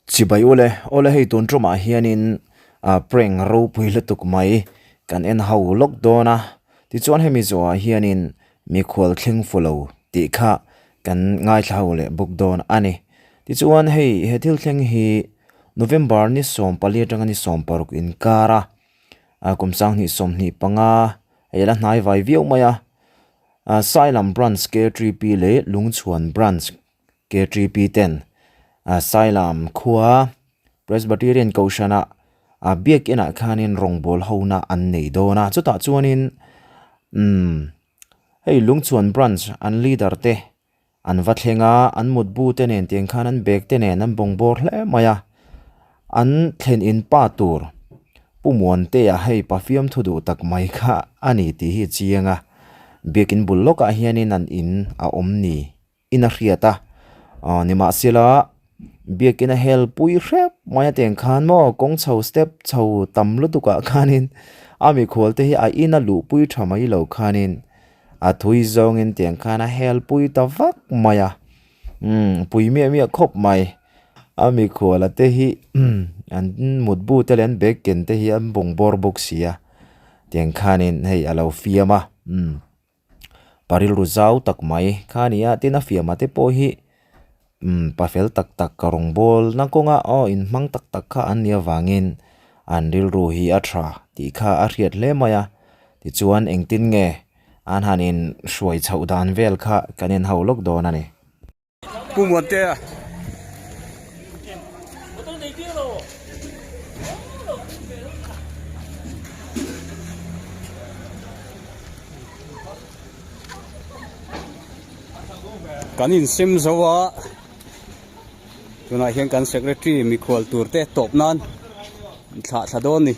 Chibai ule, awle hei tun tumah hianin ah prank ropui lutuk mai kan en ho lawk dawn a, tichuan hemi zawhah hianin mikhual thleng fu lo tih kha kan ngaithla ho leh bawk dawn a ni. Tichuan hei he thil thleng hi November ni 14 atanga ni 16 inkar a, ah kum 2025 hei la hnai vai viau mai a, ah Sailam Branch K3P leh Lungchhuan Branch KTP ten Sailam khua Presbyterian Kohhrana biakinah khanin rawngbâwl hona an nei dawn a, chutah chuanin umm hei Lungchhuan Branch an leader te an va thleng a, an mutbu te nen tiang khan an bag te nen an bawng bawr hle mai a, an thlen in pa tur Pu Muantea hei pa fiamthu duh tak mai kha a ni tih hi a chiang a, biakin bul lawkah hianin an in a awm ni. in a hriat a, aw nimahsela biakin a hel pui hrep mai a teng khan maw kawng chho step chho tam lutuk ah khanin a mikhual te hi a in a luh pui tha mai lo khanin a thui zawngin tiang khan a hel pui ta vak mai a umm pui miah miah khawp mai a mikhual a te hi an mutbu te leh an bag ken te hi an bawng bawr bawk si a tiang khanin hei a lo fiam a umm. Pa rilru zau tak mai kha a ni a, tin a fiamah te pawh hi umm pa fel tak tak ka rawngbâwl na kawnga aw inhmang tak tak kha an nih avangin an rilru hi a tha tih kha a hriat hle mai a, tichuan engtin nge an han inhruai chhoh dan vel kha kan inhau lawk dawn a ni. Pu Muantea. Kan insem zo a, tunah hian kan secretary mikhual tur te tawp nan thlah thla dawn a ni.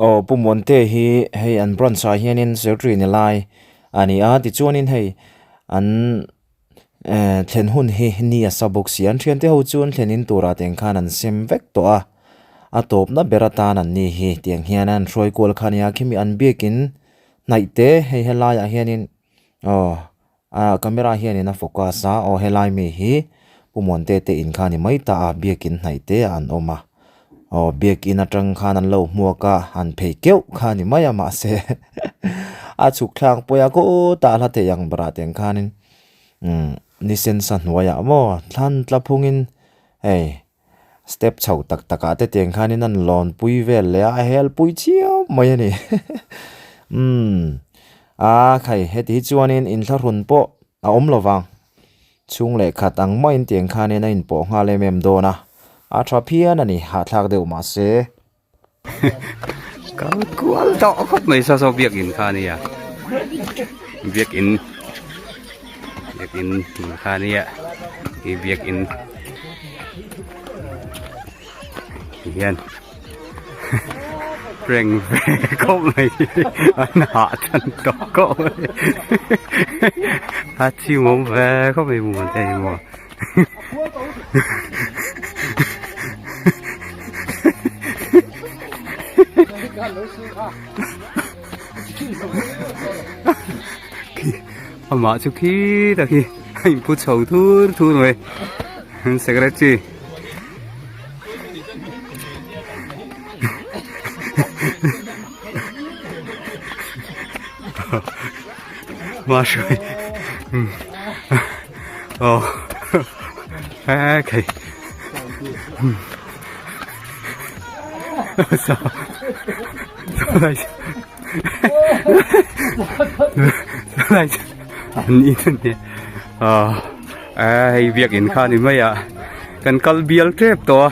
Aw Pu Muante hi hei an branch ah hianin secretary ni lai a ni a tichuanin hei an eh thlen hun hi ni a sa bawk si a an thiante ho chu an thlen in turah te ang khan an sem vek tawh a a tawpna ber atan an ni hi tiang hian an hruai kual kha a ni a khimi an biakin hnaih te hei helaiah hianin. Aw ah camera hianin a focus a aw helai mi hi Pu Muante te in kha a ni mai ta a biakin hnaih te ah an awm a aw biakin atang khan an lo hmuak a han phei keuh kha a ni mai a mahse a chhuk thlak pawih a khutah hla theih ang berah te ang khanin umm ni sen sa hnuaiah maw thlan tla phungin hei. Step chho tak tak ah te tiang khanin an lawn pui vel leh a, a hel pui chiau mai a ni. Umm a khai heti hi chuanin inthlahrun pawh a awm lo vang. Chhung leh khat ang maiin tiang khanin a inpawh nghal em em dawn a, a tha phian a ni, hahthlak deuh mahse. Kal kual tawh khawp mai saw saw biakin kha a nia biakin biakin kha a nia i biakin ti hian prank ve khawp mai an hah tan tawh khawp mai a chimawm ve khawp mai muan te hi maw. Amah chu khi tak hi a inpu chho thur thur mai secretary mahse Aw he khei hei biakin kha ni mai a kan kal bial tep tawh a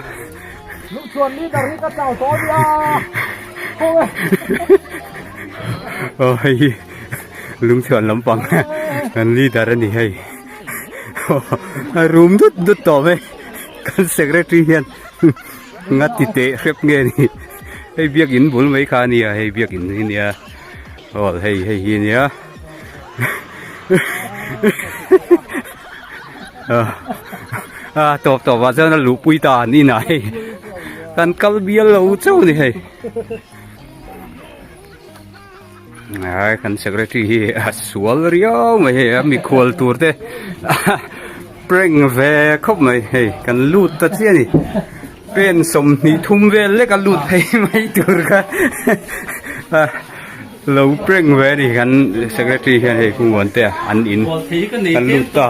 aw hei hi lungchhuan lampang kan leader a ni hei. A rum dut dut tawh mai kan secretary hian nga ti teh hrep nge ni hei biakin bul mai kha a nia hei biakin hi nia aw hei hei hi nia a tawp tawp ah chuan a luh pui ta an inah hei kan kal bial lo chauh a ni hei. Ai kan secretary hi a sual riau mai hei a mikhual tur te prank ve khawp mai hei kan lut ta chiah a ni pen 20 thum vel lek a lut phei mai tur kha lo prank ve a ni kan secretary hian hei kungvuan te an in kan lut ta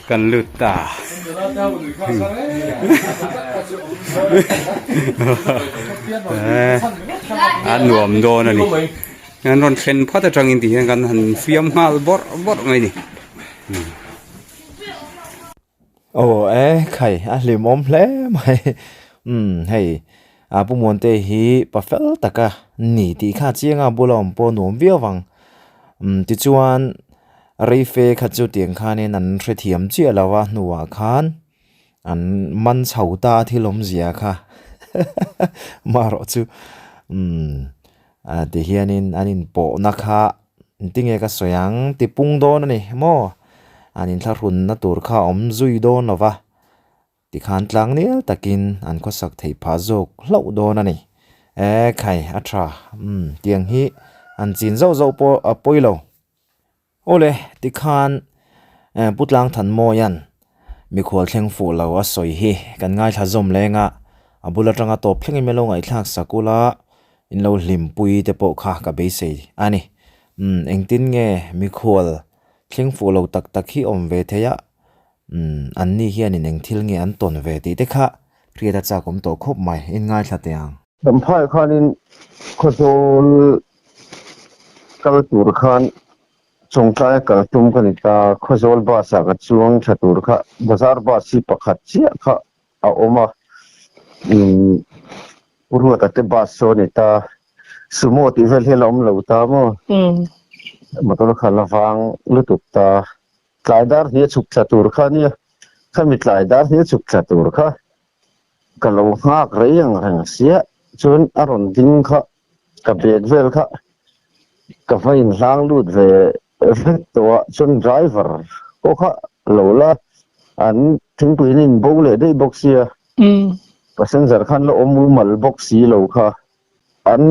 kan lut ta. A nuam dawn a ni an rawn thlen phat atangin ti hian kan han fiam nghal bawrh bawrh mai a ni. Aw e khai a hlimawm hle mai umm hei a Pu Muante hi pa fel taka ni tih kha chianga bula awm pawh nuam viau vang umm tichuan Reife kha chu tiang khanin an hrethiam chiah lo a hnuah khan an man chho ta a thil awmzia kha marawh chu umm ti hianin an inpawhna kha engtinge ka sawi ang ti pung dawn a ni maw an inthlahrunna tur kha a awm zui dawn lo va. Tikhan tlang nel takin an khawsak theih phah zawk hlauh dawn a ni. E khai, a tha. Umm, tiang hi an chin zauh zauh pawh a pawi lo. Awle, tikhan Pu Tlangthanmawia'n mikhual thleng fuh lo a sawi hi kan ngaithla zawm leng a, a bul atanga tawp thlengin min lo ngaihthlak sak ula, in lo hlimpui te pawh kha ka beisei a ni. Umm, engtin nge mikhual thleng fuh lo tak tak hi awm ve thei a? Umm, an ni hianin eng thil nge an tawn ve tih te kha hriat a chak awm tawh khawp mai, in ngaithla teh ang. Champhai khanin Khawzawl kal tur khan Chawngtlaia kal tum ka ni ta, Khawzawl bus ah ka chuang tha tur kha Bazar bus hi pakhat chiah kha a awm a, umm Pu Ruata te bus saw a ni ta, Sumo tih vel hian a awm lo ta maw? Motor kha la vang lutuk ta. Tlai dar hnih a chhuk thla tur kha nia, khami tlai dar hnih a chhuk thla tur kha ka lo nghak rei ang reng sia, chuan a rawn ding kha ka bag vel kha ka va inhlang lut ve vek tawh a, chuan driver pawh kha lo la an thingpui in in bo leh daih bawk sia, passenger khan la awm mumal bawk si lo kha an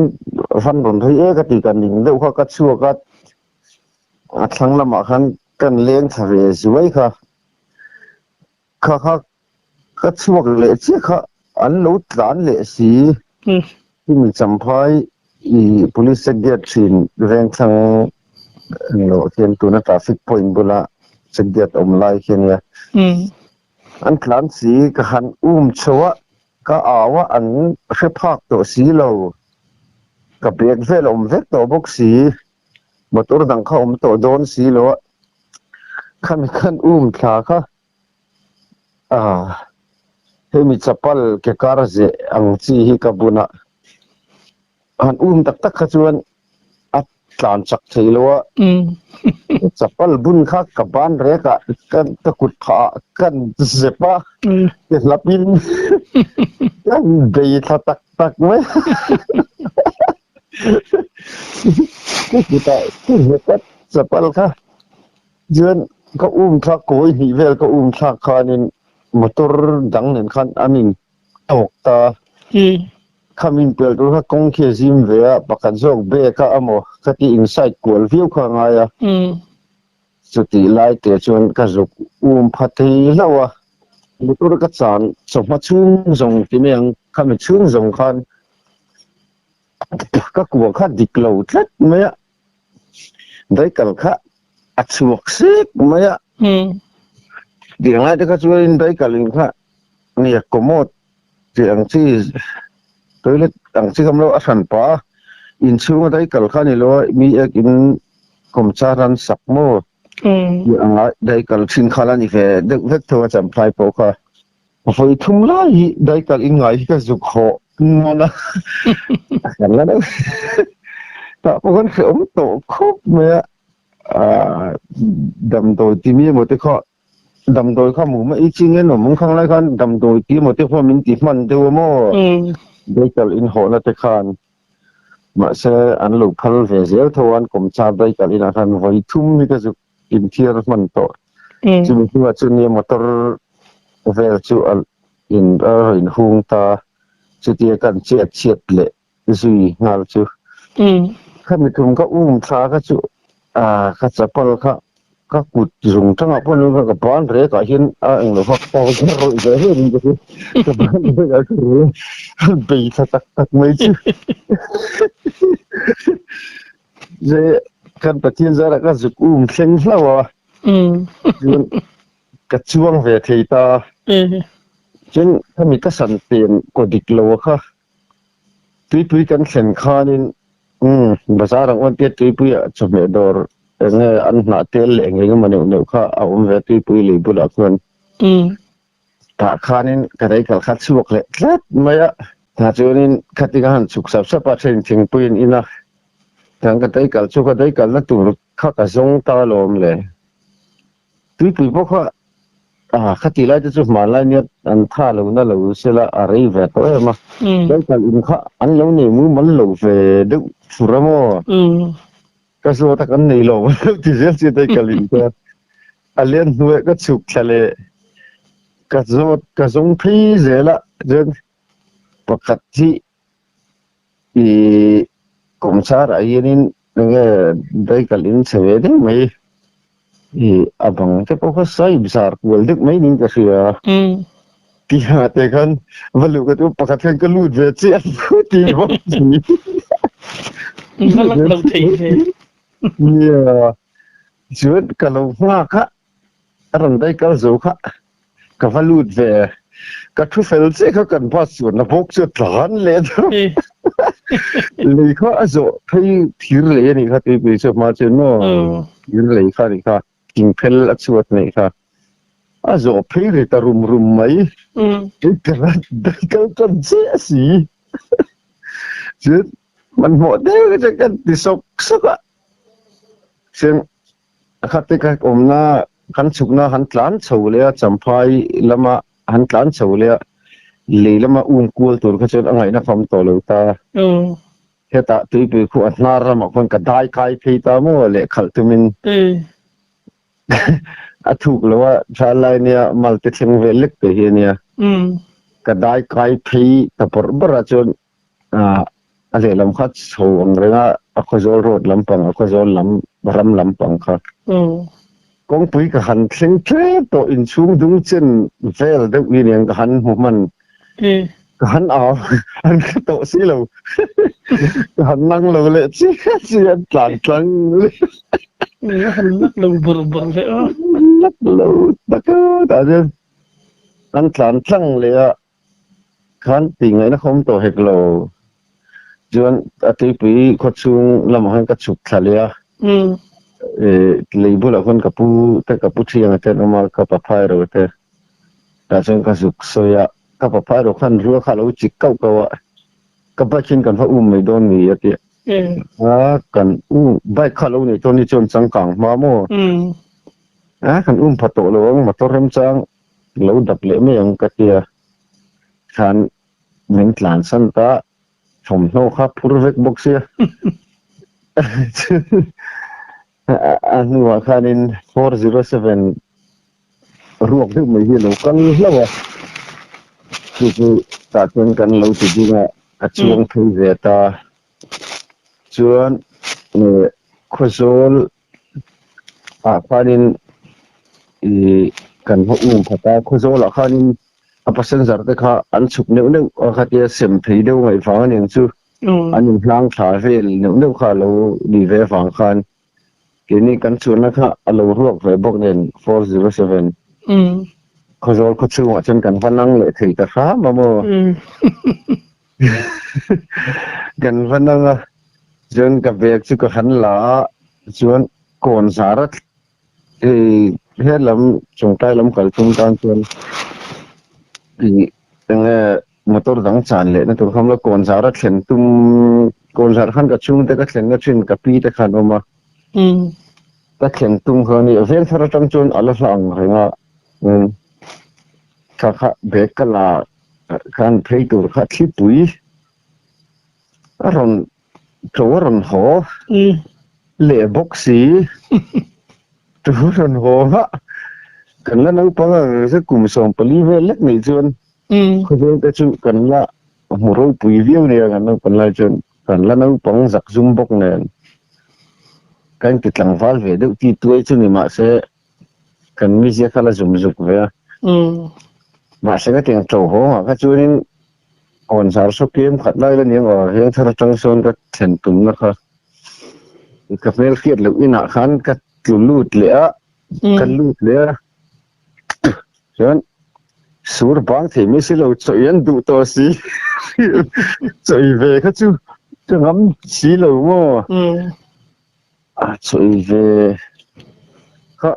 van rawn rei ek a ti ka ning deuh kha ka chhuak a. A thlang lamah khan kan leng thla ve zuai kha. Kha kha ka chhuak leh chiah kha an lo tlan leh si. Chumi Champhai i police check gate thin veng thlang englo khian tuna traffic point bula check gate awm lai khi ania. An tlan si ka han um chho a, ka au a an hre phak tawh si lo. Ka bag vel a awm vek tawh bawk si. Motor dang kha awm tawh dawn si lo a, khami khan um thla kha ah hemi chapal ke kar zeh ang chi hi ka bun a, han um tak tak kha chuan a tlan chak thei lo a, chapal bun kha ka ban rek ah ka kut phah ah kan zep a, ke hlap in kan bei thla tak tak mai. Ka kutah ka nghet a chapal kha chuan ka um thlak kawi hnih vel ka um thlak khanin motor dang nen khan an in tawk ta kham in pel tur kha kawng khi a zim ve a pakhat zawk bag a amaw ka ti inside kual viau kha a ngai a chutih lai te chuan ka zuk um pha thei hlauh a motor ka chan chawhma chhung zawng ti mai ang khami chhung zawng khan. Ka kua kha dik lo tlat mai a, daikal kha a chhuak sek mai a. Tiang lai te kha chuanin daikal in kha nia commode tih ang chi toilet ang chi kam lo a hran pah a, inchhunga daikal kha a ni lo a, mi ek in kawmchar an sak maw tih ang a daikal thin kha la ni ve deuh vek tho a champhai pawh kha. Vawi thum lai hi daikal in ngai hi ka zuk hawh ngawn a, a kan la deuh. Tah pawh khan hrehawm tawh khawp mai a, aah damdawi ti mi emaw te kha damdawi kha mu mai chi nge nuam ang khang lai khan damdawi ti emaw te khaw min ti hman deuh a maw daikal in hawhna te khan mahse an lo phal ve zel tho a an kawmchar daikal inah khan vawi thum hi ka zuk inthiar hman tawh. Chumi hnuah chuan nia motor vel chu a in a rawn hung ta, chutia kan chet chhiat leh zui nghal chu. Khami tum ka um thla kha chu ah ka chapal kha ka kut zung tangah pawh ni ka ban rek ah hian a englo vak pawh ka rawih ve hle in ka hria ka ban rek ah ka rawih a bei thla tak tak mai chu ze kan Pathian zarah ka zuk um thleng hlauh a chuan ka chuang ve thei ta chuan khami ka san pen kaw dik lo a kha Tuipui kan thlen khanin umm bazar ang awn tia tuipuiah chawhmeh dawr eng nge an hnah tel leh eng eng emaw neuh neuh kha a awm ve a tuipui lui bulah khuan tah khanin ka rei kal kha chhuak leh tlat mai a. Tah chuanin khatin a han chhuk sap sap a then thingpuiin in a tang ka dei kal chu ka dei kalna tur kha ka zawng ta alawm le. Tuipui pawh kha ah khati lai te chu hmanlai nia an tha lo na lo sela a rei ve tawh em a. Local in kha an lo nei mumal lo ve deuh fur a maw? Ka zawt a kan nei lo lo ti zel chi local in chuan a lian hnuaih ka chhuk thla leh ka zawt ka zawng phei zel a chuan pakhat hi Ih kawmchar ah hianin enge daikal in chhe ve deuh mai ih a bang te pawh kha sai zar kual deuh mai niin ka hria tihah te khan va luh ka chu pakhat khan ka lut ve chiah ti bawk si Va lak lo thei ve. Nia chuan ka lo nghak a a rawn daikal zo kha. Ka va lut ve. Ka thu fel che kha kan bus chuan a bawk chu a tlan leh deuh. Lei kha a zawh phei thir lei a nih kha tuipui chu hma chuan maw thir lei kha a nih kha thingphel a chhuat a nih kha. A zawh phei ri ta rum rum mai. Kei ka kal tan chiah si. Chuan hmanhmawh deuh chuan kan ti sawk sawk a. Chuan A khat te ka awmna kan chhukna han tlan chho leh a, Champhai lama han tlan chho leh a, lei lama um kual tur kha chuan a ngaihna fam tawh lo ta. Hetah tuipui khu a hnar ramah khuan ka dai kai phei ta maw leh khalh tumin a thuk lo a, tha lai nia mal te thleng vel lek te hi a nia. Ka dai kai phei ta bawrh bawrh ah chuan A lehlam kha chho ang reng a, a Khawzawl road lampang, a Khawzawl lam ram lampang kha. Kawngpui ka han thleng tlem tawh, inchhung dung chen vel deuh hi aniang ka han hmu hman. Ka han au, an hre tawh si lo. Ka han nang lo leh chiah chiah, an tlan tlang leh. A han lak lo bawrh bawrh leh a. Lak lo tak a, tah chuan an tlan tlang leh a. Khan tih ngaihna kha awm tawh hek lo. Chuan a tuipui khaw chhung lamah khan ka chhuk thla leh a. Lei bulah khawn ka pu te ka pu thianga te an awm a, ka paphai ro te. Tah chuan ka zuk sawi a, ka paphai ro khan rua kha a lo chik kauh kauh a. Ka bike hian kan va um mai dawn ni a ti a. Kan um bike kha a lo neih dawn hi chuan changkang hma maw? A kan um pha tawh lo ang motor remchang. Lo dap leh mai ang ka tia khan min tlan san ta thawmhnaw kha phur vek bawk sia a hnuah khanin 407 ruak deuh mai hi a lo kal hlauh a chu chu tah chuan kan lo ti ding a a chuang phei ve ta chuan Khawzawl ah khanin ih kan va um khat a Khawzawl ah khanin a passenger te kha an chhuk neuh neuh a khatia sem phei deuh ngaih vang aniang chu an inhlang thla vel neuh neuh kha alo ni ve avang khan keini kan chuanna kha alo ruak ve bawk nen 407 Khawzawl khaw chhungah chuan kan va nang leh thei ta hram a maw Kan va nang a, chuan ka bag chu ka han la a, chuan kawn zar a hei helam chawngtlai lam kal tum tan chuan ih enge motor dang chan leh na tur kha awm lo, kawn zar a thlen tum kawn zar khan ka chhungte ka thlen na thin ka pi te khan awm a, ka thlen tum kha a ni a, veng thar atang chuan a la hla ang reng a, kha kha bag ka la Khan phei tur kha thlipui a rawn tlo a rawn haw leh bawk si tu rawn haw a kan la naupang ang se kum 14 vel lek nei chuan khawvel te chu kan la. hmu ropui viau nia kan naupan lai chuan kan la naupang zak zum bawk nen kan ti tlangval ve deuh ti tuai chu ni mahse kan mizia kha la zum zuk ve a. Mahse ka tiang to haw ngah kha chuanin Kawn zar saw kem khat lai la niang aw, heng thar atang sawn ka thlen tumna kha ka hmel hriat loh inah khan ka tlu lut leh a, ka lut leh a, chuan sur bang thei mai si lo chawi an duh tawh si, chawi ve kha chu ka ngam si lo maw, a chawi ve kha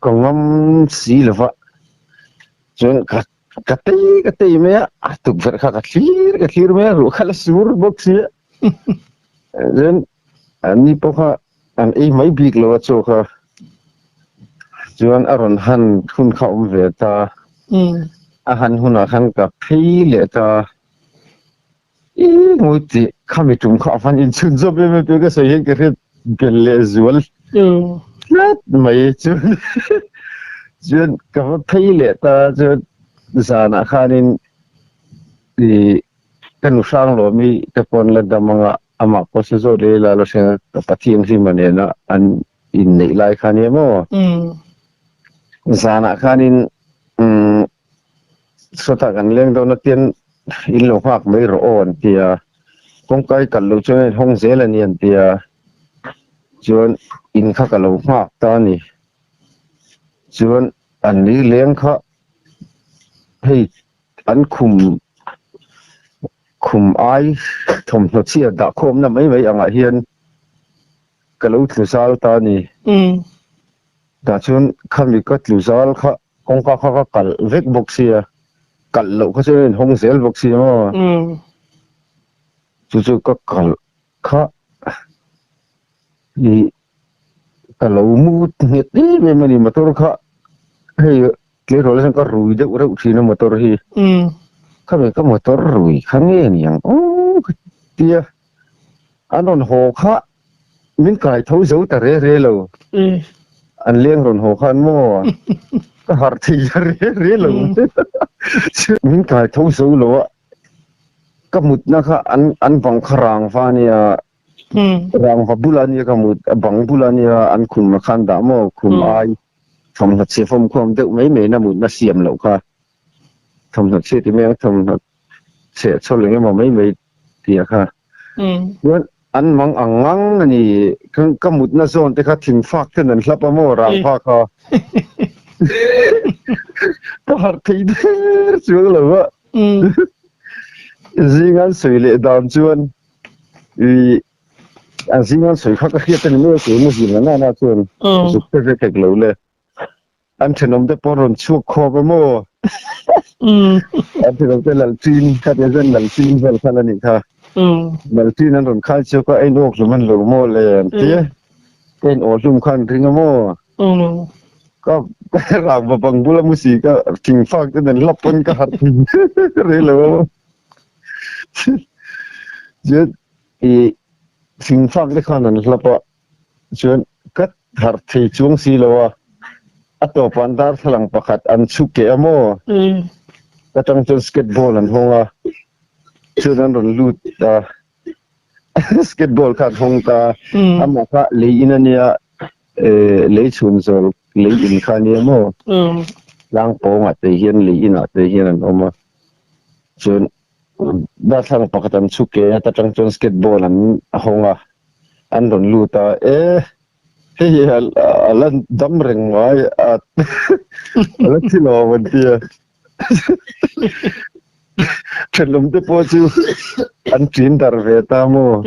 ka ngam si lo va, chuan ka Ka tei ka tei mai a, a tukverh kha ka thlir ka thlir mai a, ruah kha la sur bawk si a. Chuan an ni pawh kha an ei mai bik lo a chaw kha. Chuan a rawn han hun kha awm ve ta. A han hunah khan ka phei leh ta. I ngawi tih khami tum kha a van inchhun zawm em em tih ka sawi hian ka hriat bel leh zual tlat mai chuan chuan ka va phei leh ta chuan zanah khanin i ka nu hrang lawmi te pawn la dam anga amah pawh se zawt leh ila la hria ka Pathian hlima nena an inneih lai kha nia maw zanah khanin umm Sawtah kan leng dawn a tian in lo nghak mai rawh aw an ti a, kawngka i kalh loh chuan a inhawng zel a ni an ti a, chuan in kha ka lo nghak ta a ni. Chuan an ni leng kha hei an khum khum ai thawmhnaw chhia dah khawmna mai mai angah hian ka lo tlu zal ta a ni. Tah chuan khami ka tlu zal kha Kawngka kha ka kalh vek bawk sia, kalh loh kha chuan a inhawng zel bawk sia maw? Chu chu ka kalh kha ih ka lo mu nghet em em a ni motor kha hei tleirawl hian ka rui deuh reuh thin a motor hi khami ka motor rui kha nge niang aw ka tia an rawn haw kha. Min kai tho zo ta re re lo. An leng rawn haw khan maw ka harh thei la re re lo. Min kai tho zo lo a, ka mutna kha an an bang kha rangva a nia, rangva bulah a nia ka mut, a bang bulah a nia an khum ah khan dah maw khum ai thawmhnaw chhe fawmkhawm deuh mai mai na mutna siam loh kha thawmhnaw chhe ti mai ang thawmhnaw chhe chhawl eng emaw mai mai tih kha. Chuan an mang ang ngang a ni. Ka mutna zawn te kha thing fak ten an hlap a maw rang phak a. Ka harh thei der chuang lo a. Zing an sawi leh dan chuan i an zing an sawi kha ka hriat a ni mai a keimah zin la nana chuan zuk te ve tek lo le. An thenawm te pawh rawn chhuak khawp a maw? An thenawm te Lalchin kha tia chuan Lalchin vel khan a nih kha. Lalchin an rawn khai chhuak a, a in awk hlum an lo maw le an ti a. Ka in awh hlum khan ring a maw? Ka rang va bang bula mu si ka thingfak te nen hlap pawn ka harh thei rei lo a maw? Chuan i thingfak te khan an hlap a. Chuan ka harh thei chuang si lo a, a tawpah an darthlalang pakhat an chhu keh a maw? Ka tang chuan skateball an hawng a, chuan an rawn lut a, skateball kha an hawng ta, amah kha lei in a nia, lei chhun zawl lei in kha a nia maw? Tlang pawngah te hian lei inah te hian an awm a, chuan darthlalang pakhat an chhu keh a, ta tang chuan skateball an hawng a. An rawn lut a, E, hei hi a la dam reng mai a, a la thi lo an ti a. Thenawm te pawh chu an ṭin dar ve ta maw?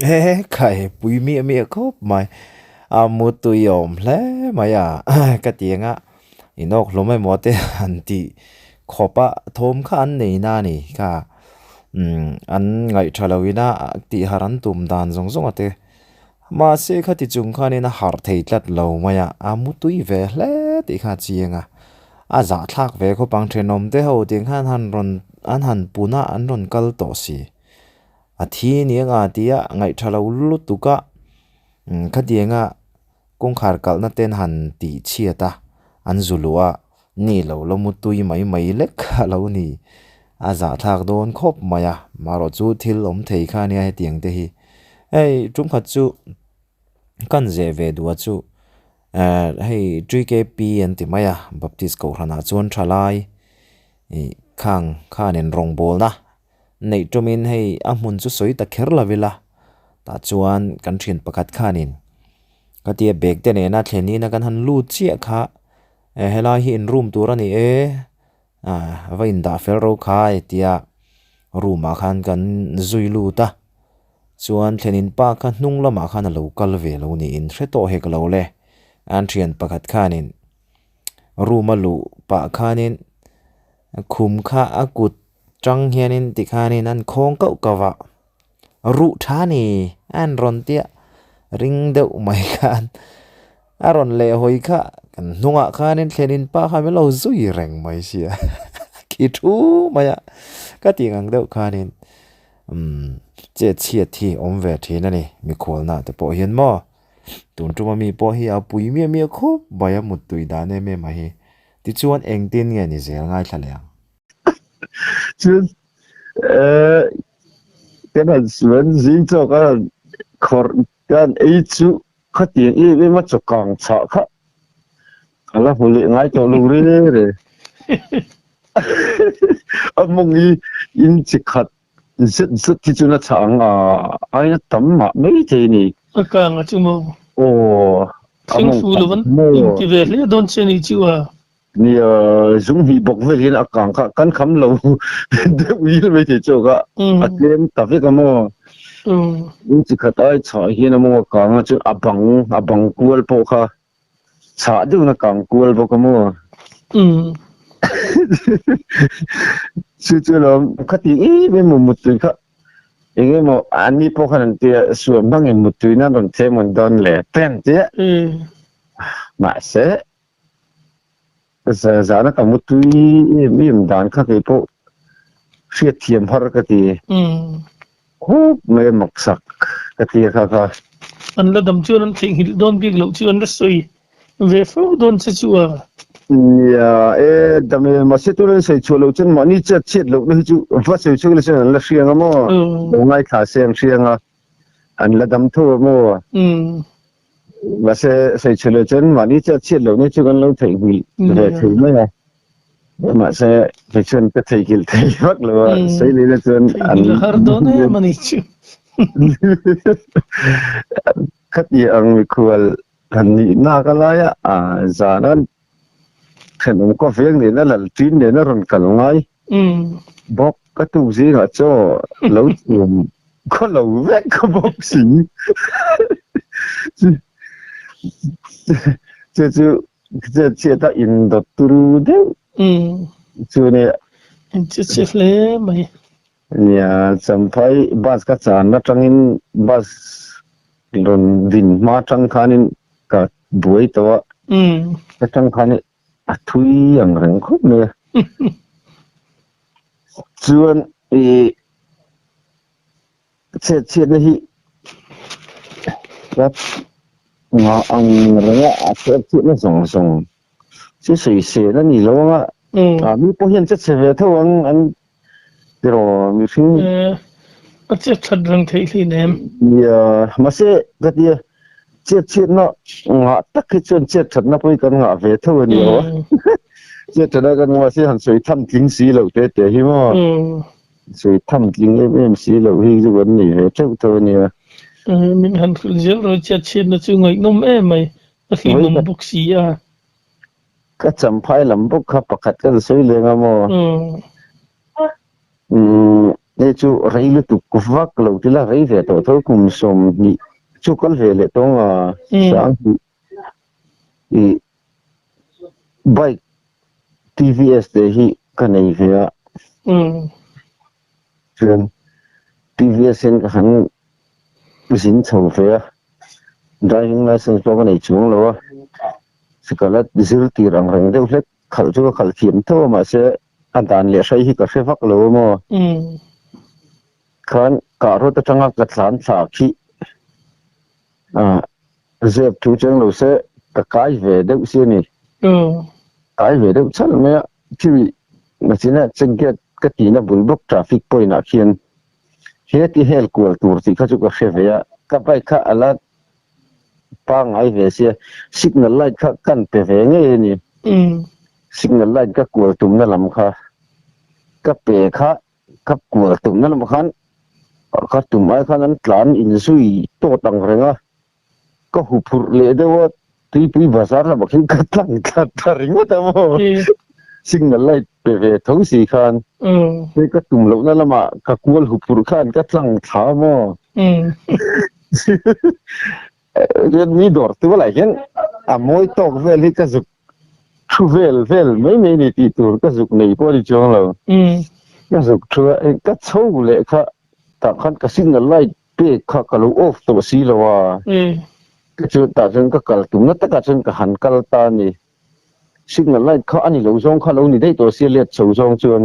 He khai pui miah miah khawp mai, a mutui a awm hle mai a, ka ti ang a, inawk hlawm emaw te han tih khawp a, thawm kha an nei na a ni kha. Umm an ngaih tha lo ina tih harh an tum dan zawng zawng a te mahse khati chung khanin a harh thei tlat lo mai a a mu tui ve hle tih kha a chiang a a zahthlak ve khawp ang thenawm te ho tih khan han rawn an han pun a an rawn kal tawh si a thi ni anga tia ngaih tha lo lutuk a umm khatianga kawngkhar kalhna ten han tih chhiat a an zu luh a. Ni lo la mutui mai mai lek kha a lo ni. A zahthlak dawn khawp mai a, marawh chu thil awm thei kha ania hetiang te hi. Hei tumkhat chu kan zeh ve duh a chu eh hei TKP an ti mai a, Baptist Kohhranah chuan thalai ih khang khanin rawngbawlna neih tumin hei a hmun chu sawi ta kher lo ila tah chuan kan thian pakhat khanin ka tia bag te nena thlen ina kan han lut chiah kha eh helai hi in room tur a ni e ah va indah fel ro khai tia room ah khan kan zui lut a chuan thlen in pa kha hnung lamah khan a lo kal ve lo niin hre tawh hek lo le an thian pakhat khanin room a luh pah khanin khum kha a kut Chang hianin tikhanin an khawng kauh kauh a, ruh tha ni a an rawn tia ring deuh mai khan a rawn leh hawi kha kan hnungah khanin thlenin pa kha min lo zui reng mai sia khi thu mai a ka tih ang deuh khanin umm chet chhiat hi awm ve thin a ni mikhualna te pawh hian maw tun tuma mi pawh hi a pui miah miah khawp mai a muttui dan em em a hi tichuan engtin nge ni zel ngaithla leh ang. Chuan eh kan han suan zing chaw kan han khawrh kan ei chu khatiang em em a chaw kang chhah kha a la hmu leh ngai tawh lo reng reng. A mawng hi in chi khat zet zet hi chuan a chhah ang a aina tam mah mai thei a ni. A kang a chu maw? Aw a Thleng mawng fu kang lo an maw? inti ve hle dawn che ni chu a. Nia, zung hnih bawk vel hian a kang kha kan kham lo deuh il mai thei chawk a, a tlem ta vek a maw? In chi khat ai chhah hian a maw a kang a chuan a bang a bang kual pawh kha chhah deuhin a kang kual bawk a maw? Chu chu lawm khati em em maw muttui kha eng emaw an ni pawh khan an tia suam hmangin muttui nan rawn thlem an dawn le te an tia mahse Zana ka mutui em em dan kha kei pawh hriat thiam har ka ti. Khup mai a maksak ka ti a kha kha. An la dam chuan an theihnghilh dawn bik loh chu an la sawi ve fo dawn che chu a. Nia e, dam e, mahse tuna an sawi chhuah loh chuan mahni chet chhiat lohna hi chu va sawi chhuak nasa an la hria ang a maw? Lo ngaithla se an hria ang a, an la dam tho a maw? Mahse, sawichhe leh chuan mahni chiah chhiat loh ni chu kan lo theihnghilh ve thei mai a. Mahse, kei chuan ka theihnghilh thei vak lo a, sawi leh na chuan an Theihnghilh a har dawn em a ni chu. Khati ang mikhual han nih nak a lai a, zan a thenawm kaw veng nena lal ṭin nena rawn kal ngai bawk ka tuk zingah chaw lo chhum khaw lo vek ka bawk si. Chu chu chet chhiat a indawt turu deuh chu nia. Che che hle mai. Nia, Champhai bus ka chan atangin bus rawn din hma atang khanin ka buai tawh a, atang khanin a thui ang reng khawp mai a. Chuan ih chhiat chhiatna hi ka ngah ang reng a, a chhiat chhiatna zawng zawng chu sawisel a ni lo ang a, ah mi pawh hian che chhe ve tho ang an tiraw mihring. A chet that reng theih hlin em? Nia, mahse ka tia chet chhiatna ngah tak hi chuan chet thatna pawh hi kan ngah ve tho a ni lo a. Chet thatna kan ngah mahse han sawi tham tling si loh te te hi maw. Sawi tham tling em em si loh hi chu kan nei ve teuh tho a nia. Min han hrilh zel rawh chet chhiatna chu ngaihnawm em mai, a hlimawm bawk si a. Ka champhai lam bawk kha pakhat ka la sawi leng a maw? Umm hei chu rei lutuk vak lo tila rei ve tawh tho kum 20 chu kal ve leh tawng a sang hnih ih bike TVS te hi ka nei ve a chuan TVS hian ka han zin chho ve a driving license pawh ka nei chuang lo a sikala zir tir ang reng deuh hlek khalh chu ka khalh thiam tho a mahse a dan leh hrai hi ka hre vak lo a maw? Khan kah rawt atanga ka tlan thla khi zep thu cheng lo se ka kai ve deuh si a ni. Tlai ve deuh chal mai a, khi nachina check gate ka tihna bul bawk traffic point ah khian he ti hel kual tur tih kha chu ka hre ve a, ka bike kha a la pangngai ve sia, signal light kha kan pe ve ngei a ni, signal light ka kual tumna lam kha ka pe kha ka kual tumna lamah khan ka tum ai khan an tlan inzui tawt ang reng a. Ka huphurh leh deuh a, Tuipui bazar lamah khian ka tlang thla ta ringawt a maw? Signal light pe ve tho si khan hei ka tum lohna lamah ka kual huphurh khan ka tlang thla a maw? Mi dawr tualah hian a mawi tawk vel hi ka zuk thu vel vel mai mai ni tih tur ka zuk nei pawh a ni chuang lo. Ka zuk thu a, ka chho leh kha tah khan ka signal light Pek kha ka lo off tawh si lo a, ka chuan tah chuan ka kal tumna takah chuan ka han kal ta a ni. Signal light kha a ni lo zawng kha lo ni daih tawh sia, let chho zawng chuan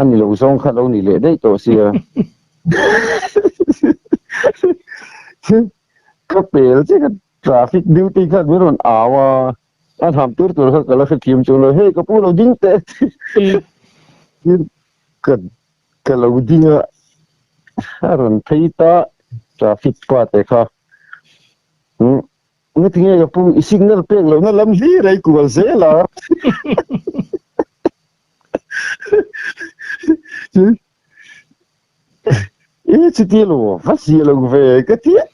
a ni lo zawng kha lo ni leh daih tawh sia. Ka pel che ka traffic duty khan min rawn au a, a hnam tur tur kha ka la hrethiam chuang lo, hei ka pu lo ding teh ka Ka lo ding a, a rawn phei ta traffic pa te kha. Umm ngatinge ka pu i signal pek lohna lam hlir a i kual zel a. I chuti lo va zia lo ve ka ti a.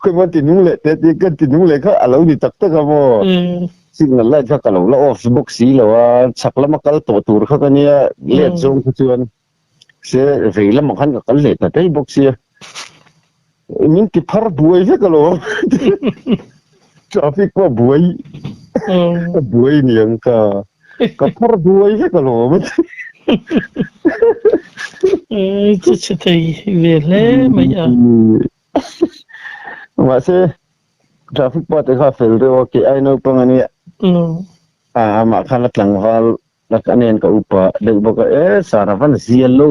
Khawimaw ti nung leh teh tih kan ti nung leh kha a lo ni tak tak a maw. Signal light kha ka lo la off bawk si lo a, chhak lama kal tawh tur kha ka nia, let zawng kha chuan se vei lamah khan ka kal leh ta daih bawk sia, min ti phar buai vek alawm, traffic pawh a buai a buai niang ka ka phar buai vek alawm. Chu chhe thei ve hle mai a. Mahse Traffic pa te kha fel deuh a, kei ai naupang a nia. Amah khan a tlangval a nen ka upa deuh bawk a, e sir a van zial lo,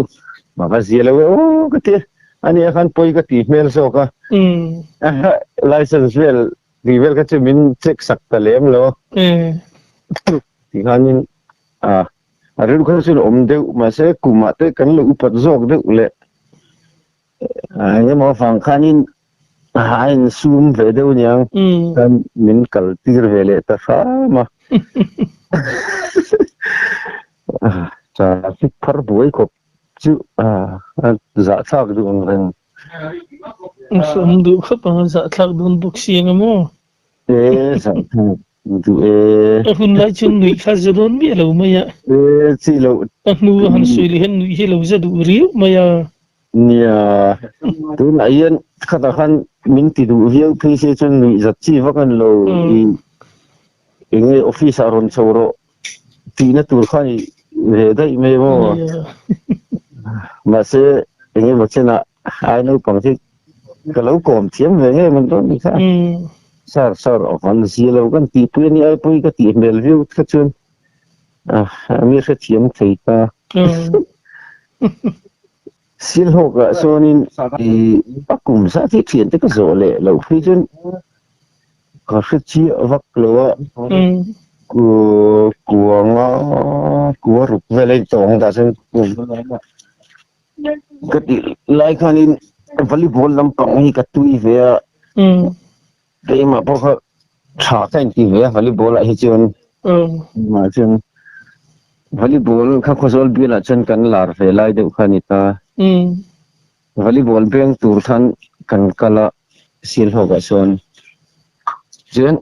a va zial lo e aw ka ti a, ania khan pawi ka ti hmel zawk a, license vel tih vel kha chu min check sak ta lem lo a, ti khanin a rilru kha chu awm deuh mahse kumah te kan lo upat zawk deuh leh Eng emaw avang khanin a insum ve deuh aniang chuan min kal tir ve leh ta hram a. Traffic phar buai khawp chu a zahthlak duh ang reng. A hrawm duh khawp ang a zahthlak dawn bawk si ang a maw? E zahthlak duh e. A hun lai chuan nuih kha za dawn miah lo mai a. E chi loh. A hnu a han sawi leh hian nuih hi lo za duh riau mai a. Nia, tunah hian khatah khan min ti duh viau phei se chuan nuih zat chi vak a ni lo. I enge office ah rawn chho rawh tihna tur kha ni ve daih mai maw. Mahse engemaw chenah ai naupang hi ka lo kawm thiam ve ngei man dawn ni kha. Sir, sir, van zia lo kan tihpui a ni ai pawhin ka tih hmel viau kha chuan mi hrethiam thei ta. Silhawkah chuanin i a kum zat hi thiante ka zawh leh loh phei chuan ka hre chiah vak lo a, kuanga kua ruk vel a intawng dah chuan ka tih lai khanin volleyball lampang hi ka tui ve a, keimah pawh kha tha ka inti ve a volleyball ah hi chuan mah chuan volleyball kha Khawzawl bialah chuan kan lar ve lai deuh kha a ni ta, volleyball beng tur khan kan kal a Sialhawkah chuan chuan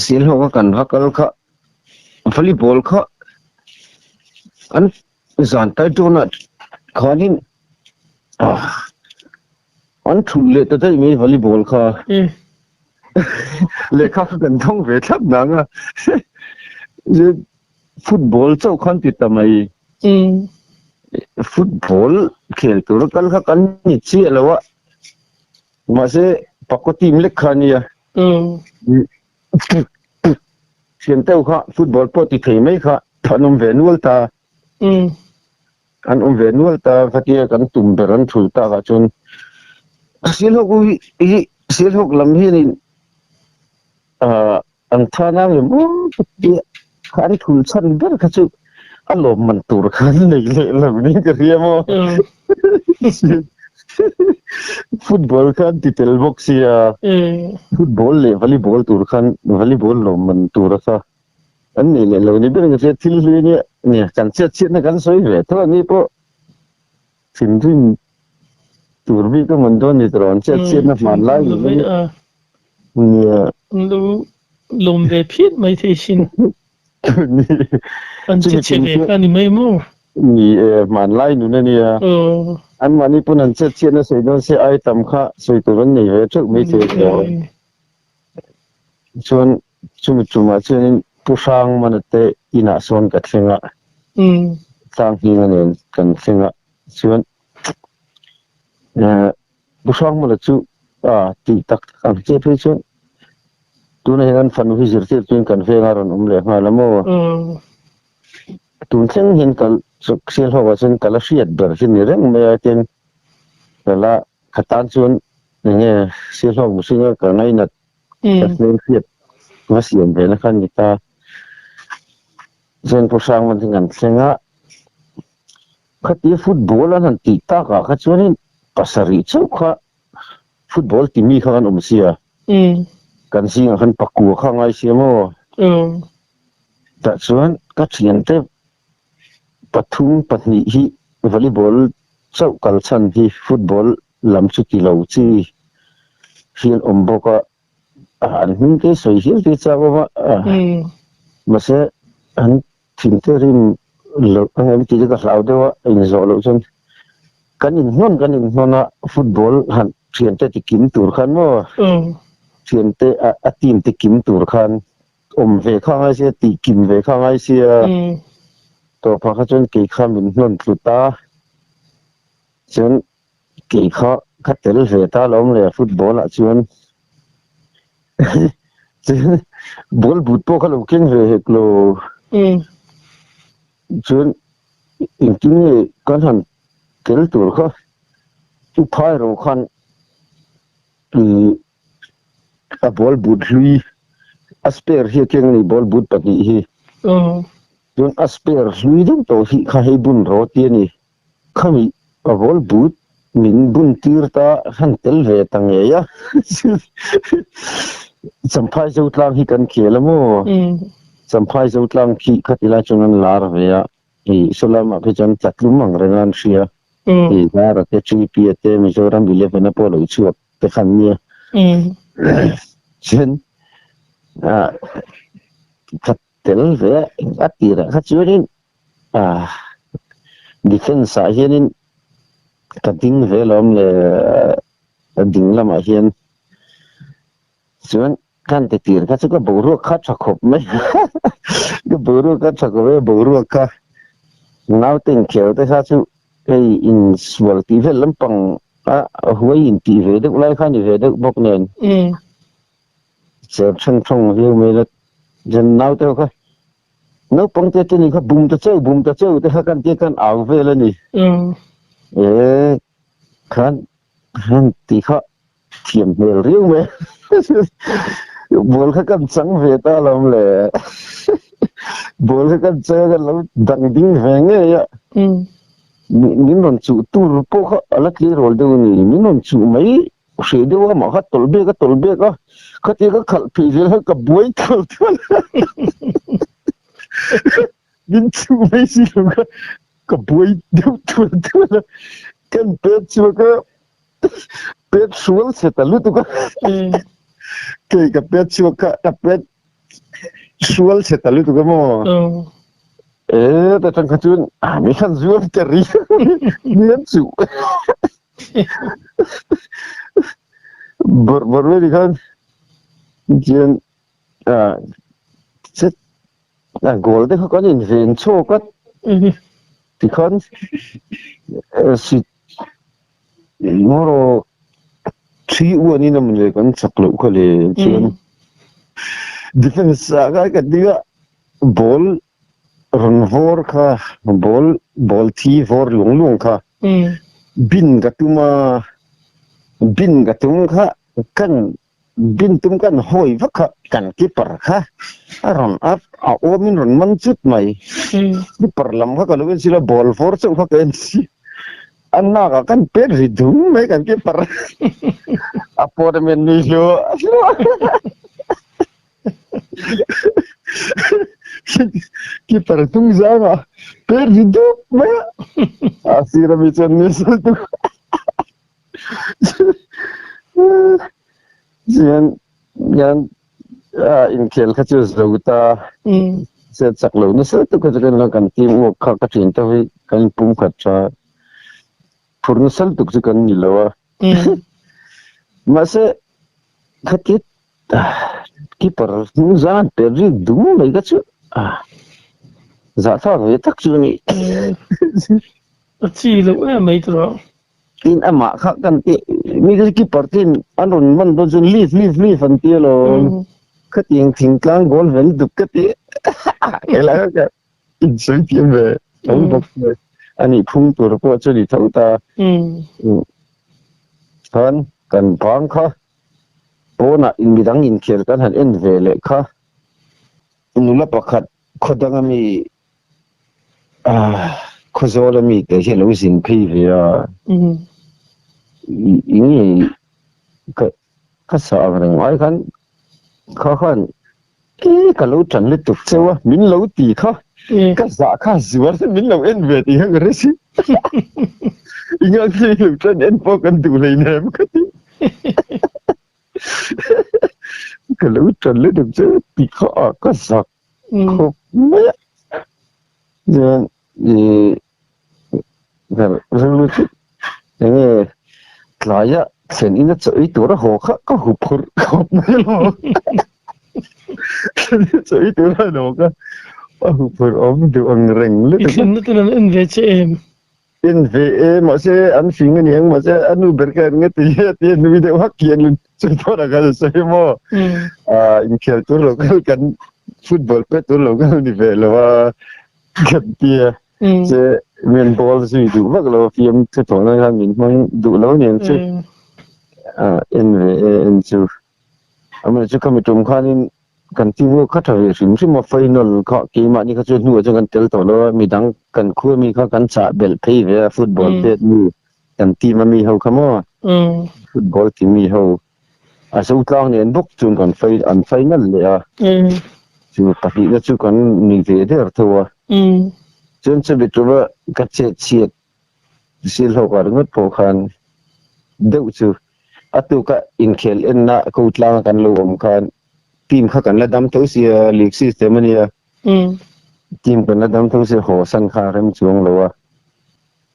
Sialhawka kan va kal kha volleyball kha an Zan tai tawnah khanin an thulh leh ta daih mai volleyball kha. Lehkha kha kan thawng ve thlap nang a. Football chauh khan ti ta mai. Football khel tura kal kha kan ni chiah lo a. Mahse pakua team lek kha a nia. Thian teuh kha football pawh ti thei mai kha an awm ve nual ta. An awm ve nual ta khatia kan tum ber an thul tak ah chuan Sialhawk hi Sialhawk lam hianin ah. An tha nang em aw ka ti a, kha an thul chhan ber kha chu a lawmman tur kha an nei leh lo niin ka hria maw. Football kha an ti tel bawk sia, football leh volleyball tur khan volleyball lawmman tur a kha an nei leh lo ni ber ka hria, thil hlui nia nia kan chhiat chhiatna kan sawi ve tho a ni pawh. Thinrim tur bik a man dawn ni tawh an chhiat chhiatna hman lai ni mai a. Nia. An lo lawm ve phian mai thei sin. An che chhe ve kha ni mai maw? Ni e, hman lai nun a nia. An mahni pawn an chhiat chhiatna sawi dawn se ai tam kha sawi tur an nei ve theuh mai thei a nia. Chuan chumi tumah chuanin Pu Hrangmana te inah sawn ka thleng a, Tlanghninga nen kan thleng a, chuan Pu Hrangmana chu tih tak tak ang che phei chuan tunah hian an fanu hi zirtir tuin kan vengah a rawn awm leh nghal a maw? Tun thleng hian ka Sialhawkah chuan ka la hriat ber hi ni reng mai a, tin ka la Ka tan chuan enge Sialhawk mihringa ka ngainat ka hmel hriat va siam ve na kha a ni ta. Chuan Pu Hrangman hi kan thleng a, khatia football an han tih takah kha chuanin pasarih chauh kha football ti mi kha kan awm sia. Kan zingah khan pakua kha a ngai sia maw? Tah chuan ka thiante pathum pahnih hi volleyball chauh kal chhan hi football lam chu ti lo chi hian awm bawk a, an hming te sawi hial te chak awm a, mahse an thin te rim loh a ngem tih te ka hlau deuh a, inzawh loh chuan kan inhnawn kan inhnawn a football han thiante ti kim tur khan maw thiante a team ti kim tur khan Awm ve kha ngai sia, tih kim ve kha ngai sia. Tawpah kha chuan kei kha min hnawn tlut a, chuan kei kha ka tel ve ta lo awm leh football ah chuan chuan ball but pawh kha lo keng ve hek lo. Chuan engtin nge kan han tel tur kha u phai ro khan ih A ball but hlui a spare hi a keng a ni ball but pahnih hi. Chuan a spare hlui deuh tawh hi kha hei bun rawh tih a ni. Khami a ball but min bun tir ta han tel ve ta ngei a. Champhai Zotlang hi kan khel a maw? Champhai Zotlang khi khati lai chuan an lar ve a. Hei sawlamah phei chuan tlatlum ang reng a an hria. Hei Zara te, Tripia te, Mizoram Eleven a pawh lo chhuak te khan nia. Chuan ka tel ve a, a tirah kha chuanin defence ah hianin ka ding ve alawm le ding lamah hian. Chuan kan ti tir kha chu ka boruak kha tha khawp mai ka boruak kha tha khawp mai boruak kha naute inkhel te kha chu hei insual tih vel lampang a huai intih ve deuh lai kha ni ve deuh bawk nen cher then thawng viau mai la chuan naute ho kha naupang te te ni kha bum ta cheu bum ta cheu te kha kan tia kan au vel a ni e khan han tih kha Thiam hmel riau mai. Ball kha kan chang ve ta alawm le. Ball kha kan chang a kan lo dang ding ve ngei a. Min rawn chuh tur pawh kha a la tleirawl deuh a ni. Min rawn chuh mai hreh deuh a mah kha tawlh bek a tawlh bek a. Khatia ka khalh phei zel kha ka buai tawlh tawlh a. Min chuh mai si lo kha ka buai deuh tual tual a. Kan pet chhuak a. Pet sual chhe ta lutuk a. Kei ka pet chhuak kha ka pet sual chhe ta lutuk a maw. E ta tang kha chuan a mi khan zuam ta ri mi an chuh. Bawrh bawrh mai ni khan chuan chet a goal te kha kan inven chhawk a tikhan si Engemaw thi uan in a mawn le kan chak loh kha le chuan defence ah khan ka ding a ball rawn vawr kha ball ball thi vawr luang luang kha bin ka tum a bin ka tum kha kan. Bin tum kan hawi vak kha kan keeper kha a rawn up a awmin rawn man chut mai. Keeper lam kha ka lo en silo ball vawr chauh kha ka en si. A nak ah kan pet ri dung mai kan keeper. A pawt a men nui hluah hluah. Keeper hnung zang ah pet ri dup mai a. A sir ami chuan nui sal tuk. Chuan hian inkhel kha chu zo ta se chak lo nasa lutuk kha chu kan lo kan team work kha ka thin te hi kan pum khat tha phur nasa lutuk chu kan ni lo a mahse khati keeper hnung zan pe rik dum mai kha chu zahthlak ve tak chu a ni. A chi loh em mai tawh. Tin amah kha kan ti mi te keeper ten an rawn man dawn chuan leave leave leave an ti alawm khatiang thingtlang goal vel duk ka ti helai kha ka insawi thiam ve tho bawk se a nih phung tur pawh chu a ni tho ta khan kan bang kha pawnah midang inkhel kan han en ve leh kha nula pakhat khaw dang ami Khawzawl a mite hi a lo zin phei ve a, i nge ka sa ang reng ai khan kha khan e ka lo tan lutuk cheu a min lo ti kha ka zah kha zuar te min lo en ve tih kha ka hre si i nge i lo tan en pawh kan duh hleinem ka ti. Ka lo tan lutuk cheu tih kha ka zak. Khawp mai a chuan ih rilru chu enge tlaia thlen ina chaw ei tur a haw kha ka hup phurh khawp mai lo thlen ina chaw ei tur a haw kha a hup phurh awm duh ang reng lutuk a. I thlenna ten an en ve che em? En ve e mahse an fing a niang mahse a nu ber kha an nga ti a tia nui deuh hak hian chu tawh ah khan a sawi maw ah inkhel tur lo kal kan football pet tur lo kal ni ve lo a kan tia che min ball zui duh vak lo a fiam thu tawh na khan min hmang duh lo aniang chu ah en ve e en chu amah chu khami tum khanin Kan team ho kha tha ve hrim hrim a, final kha keimahni kha chu hnuah chuan kan tel tawh lo a, midang kan khua mi kha kan chah belh phei ve a, football pet mi kan team a mi ho kha maw football ti mi ho a zo tlang nen bawk chuan kan an final leh a, chu pahnihna chu kan ni ve der tho a, chuan chumi tura ka chet chhiat Sil ho kar ringawt pawh khan deuh chu a tuka inkhel enna ko tlanga kan lo awm khan team kha kan la dam tho sia league system a nia team kan la dam tho sia haw san kha a rem chuang lo a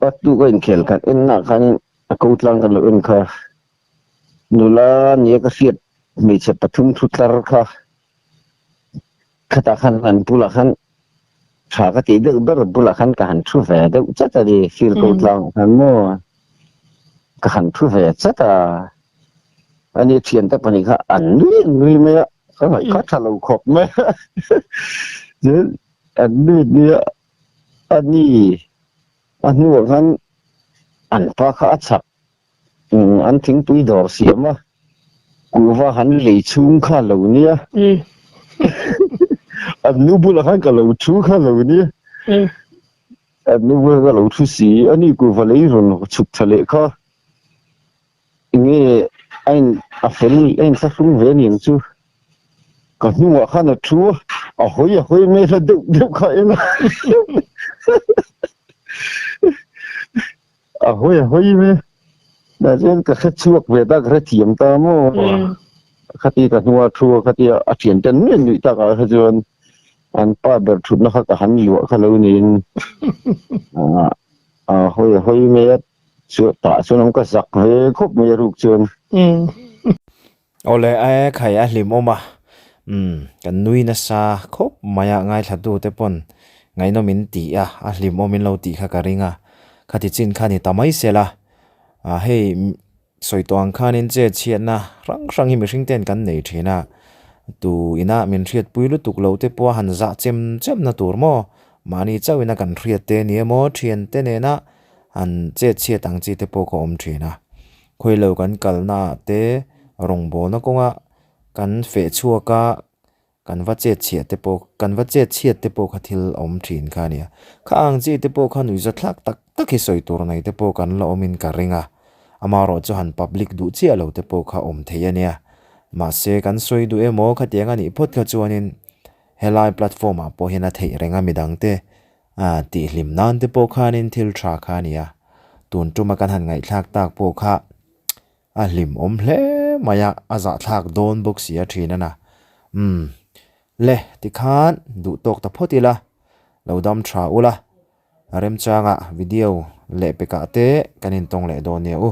a tuka inkhel kan enna khanin a ko tlang kan lo en kha nula nia ka hriat hmeichhe pathum thu tlar kha Khatah khan an bulah khan tha ka tih deuh ber bulah khan ka han thu ve deuh chat a ni field ko tlang ah khan maw ka han thu ve chat a ani thiante pahnih kha an nui an nui mai a ka ngaih kha tha lo khawp mai a chuan an nui nui a ani a hnuah khan an pa kha a chak An thingpui dawr siam a, kuhva han lei chhung kha lo nia. An nu bulah khan ka lo thu kha lo nia. An nu bulah ka lo thu si, ani kuhva lei rawn chhuk tha leh kha. Enge a in a fel a inthlahrung ve aniang chu. Ka hnungah khan a thu a, a hawi a hawi mai hla deuh deuh kha en a. A hawi a hawi mai tah chuan ka hre chhuak ve ta ka hre thiam ta maw khati ka hnua thu a khati a thian ten nuih nuih tak ah kha chuan an pa ber thutna kha ka han luah kha lo niin a hawi a hawi mai a chu tah chuan awm ka zak ve khawp mai a ruk chuan. Awle e khai a hlim awm a, umm kan nui nasa khawp mai a ngaithla tu te pawn ngaihnawm in ti a, a hlim awm in lo tih kha ka ring a, khati chin kha ni ta mai se la, ah hei sawi tawh ang khanin che chhiatna hrang hrang hi mihring ten kan nei thin a, tu ina min hriatpui lutuk lo te pawh a han zah chem chem na tur maw, mahni chauh ina kan hriat te ni emaw thian te nena han chet chhiat ang chi te pawh ka awm thin a. Khawilo kan kalna ah te rawngbawlna kawnga. Kan feh chhuak a, kan va chet chhiah te pawh, kan va chet chhiat te pawh kha thil awm thin kha a nia. Kha ang chi te pawh kha nuihza thlak tak tak hi sawi tur nei te pawh kan la awmin ka ring a. Amaherawh chu han public duh chiah lo te pawh kha awm thei a nia. Mahse kan sawi duh emaw khatiang a nih phawt kha chuanin helai platform ah pawh hian a theih reng a midangte ah tihhlim nan te pawh khanin thil tha kha a nia. Tun tuma kan han ngaihthlak tak pawh kha A hlimawm hle mai a, a zahthlak dawn bawk si a thin a na. Umm. Le, tikhan duh tawk ta phawt ila, lo dam tha ula, remchanga video lehpekah te kan intawng leh dawn nia u.